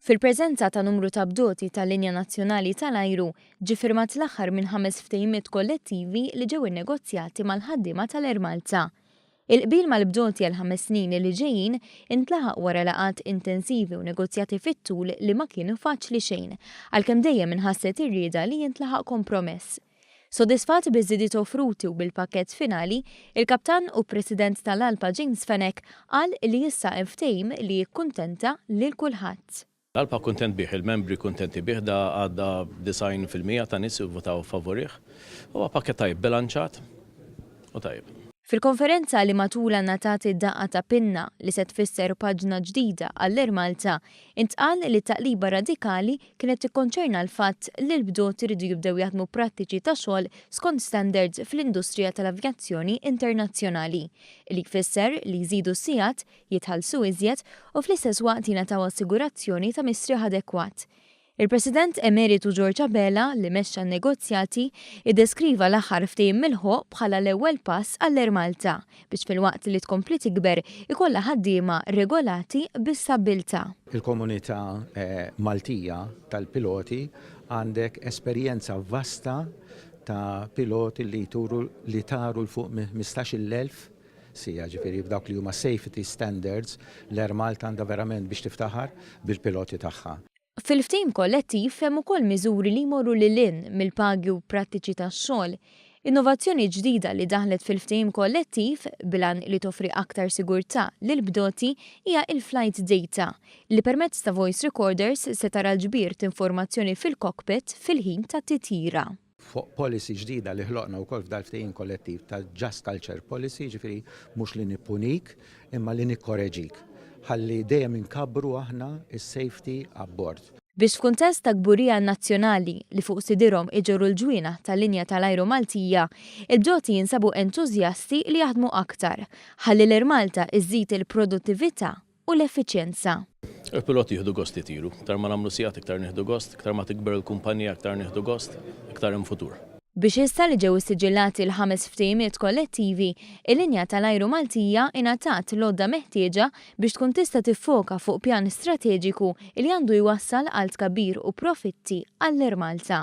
Fil-preżenza ta' numru ta' bdoti tal-linja nazzjonali tal-ajru, ġie firmat l-aħħar minn ħames ftehimiet kollettivi li ġew innegozjati mal-ħaddiema tal-Air Malta. Il-qbil mal-bdoti għall-ħames snin li ġejjin intlaħaq wara laqgħat intensivi u negozjati fit-tul li ma kienu faċli xejn, għalkemm dejjem inħasset ir-rieda li jintlaħaq kompromess. Sodisfatt biż-żidiet offruti u bil-pakkett finali, il-Kaptan u President tal-ALPA James Fenech qal li issa hemm ftehim li jikkuntenta lil kulħadd. L-ALPA kuntent bih, il-membri kuntenti bih, da għadda 90% ta' nies ivvutaw favorih. Huwa pakkett tajjeb, bilanċat u tajjeb. Fil-konferenza li matulha ngħatat id-daqqa ta' pinna li se tfisser paġna ġdida għall-Air Malta, intqal li t-taqliba radikali kienet tikkonċerna l-fatt li l-bdot iridu jibdew jaħdmu prattiċi ta' xogħol skont standards fl-industrija tal-avjazzjoni internazzjonali, li jfisser li jżidu s-sigħat, jitħallsu iżjed u fl-istess waqt jingħataw assigurazzjoni ta' mistrieħ adekwat. Il-President Emeritu George Abela, li mexxa n-negozjati, iddeskriva l-aħħar ftehim milħuq bħala l-ewwel pass għall-Air Malta biex filwaqt li tkompli tikber ikollha ħaddiema regolati bi stabbiltà. Il-komunità Maltija tal-piloti għandek esperjenza vasta ta' piloti li jturu li taru 'l fuq minn 15,000 siegħa, ġifieri f'dawk li huma safety standards l-Air Malta għandha verament biex tiftaħar bil-piloti tagħha. Fil-ftehim kollettiv hemm ukoll miżuri li jmorru lil hinn mill-pagi u prattiċi tax-xogħol. Innovazzjoni ġdida li daħlet fil-ftehim kollettiv, bil-għan li toffri aktar sigurtà lill-bdoti, hija il-flight data, li permezz ta' voice recorders se tara l-ġbir t'informazzjoni fil-cockpit fil-ħin tat-titjira. Fuq policy ġdida li ħloqna wkoll f'dal-ftehim kollettiv ta' Just Culture Policy, ġifieri mhux li nippunik imma li nikkoreġik ħalli dejjem inkabbru aħna s-safety abbord. Biex f'kuntest ta' kburija nazzjonali li fuq sidirhom iġorru l-ġwienaħ tal-linja tal-ajru Maltija, il-bdoti jinsabu entużjasti li jaħdmu aktar, ħalli l-Air Malta iżżid il-produttività u l-effiċjenza. Il-piloti jieħdu gost jtiru. Iktar ma nagħmlu sigħat iktar nieħdu gost, iktar ma tikber il-kumpanija iktar nieħdu gost, iktar hemm futur. Biex issa li ġew issiġillati l-ħames ftehimiet kollettivi, il-linja tal-ajru Maltija ingħatat l-għodda meħtieġa biex tkun tista' tiffoka fuq pjan strateġiku li għandu jwassal għal tkabbir u profitti għall-Air Malta.